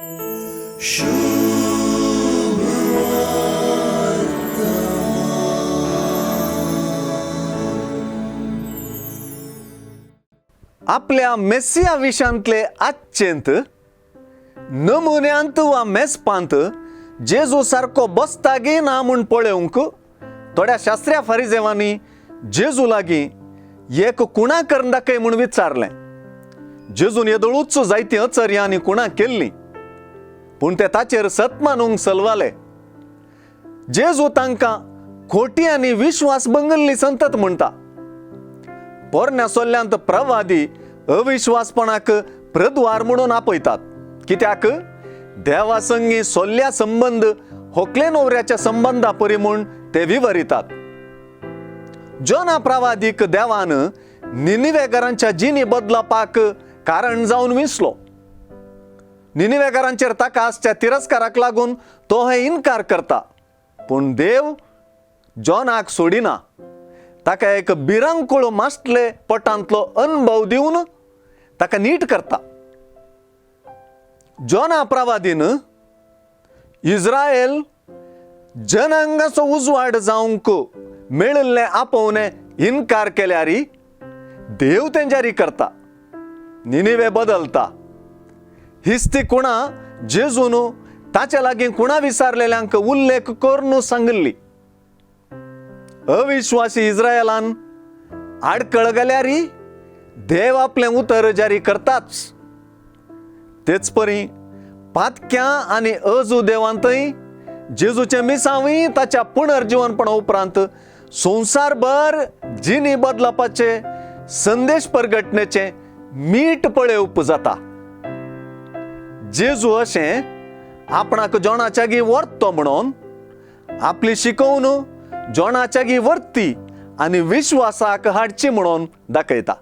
आपल्या मेसिया विशांतले आजचेंत नमुन्यांत वा मेजपांत जेजू सारको बसता गी ना म्हूण पळोवंक थोड्या शास्त्र्या फारिजेवांनी जेजू लागीं एक कुणा करून दाखय म्हूण विचारलें. जेजून येदोळूच जायतीं अचर्यां आनी कुणां केल्लीं, पूण ते ताचेर सत मानूंक सलवाले. जेजू तांकां खोटी आनी विश्वास भंगल्ली संतत म्हणटा. पोरण्या सोल्ल्यांत प्रवादी अविश्वासपणाक प्रद्वार म्हणून आपयतात, कित्याक देवा संगी सोल्ल्या संबंद होकले नवऱ्याच्या संबंदा परी म्हूण ते विवरितात. जोना प्रवादीक देवान निनिवेगारांच्या जिणी बदलपाक कारण जावन विसलो. निनिवेगारांचेर ताका आसच्या तिरस्काराक लागून तो हे इनकार करता, पूण देव जॉनाक सोडिना. ताका एक भिरांकूळ मासले पटांतलो अनुभव दिवन ताका नीट करता. जॉना प्रवादीन इस्रायल जनांगाचो उजवाड जावंक मेळिल्लें आपोवणें इनकार केल्यार देव तें जारी करता. निनिवे बदलता. हीच ती कुणा जेजून ताच्या लागीं कुणा विसारलेल्यांक उल्लेख करून सांगिल्ली. अविश्वासी इस्रायलान आडकळ गेल्यार देव आपलें उतर जारी करताच. तेच परी पातक्यां आनी अजू देवांतय जेजूचें मिसांवूय ताच्या पुनर्जिवनपणा उपरांत संवसारभर जिणी बदलपाचे संदेश परगटण्याचें मीठ पळोवप जाता. जेजू अशें आपणाक जोणाच्यागी व्हरतो म्हणून आपली शिकोवन जोणाच्यागी व्हरती आनी विश्वासाक हाडची म्हणून दाखयता.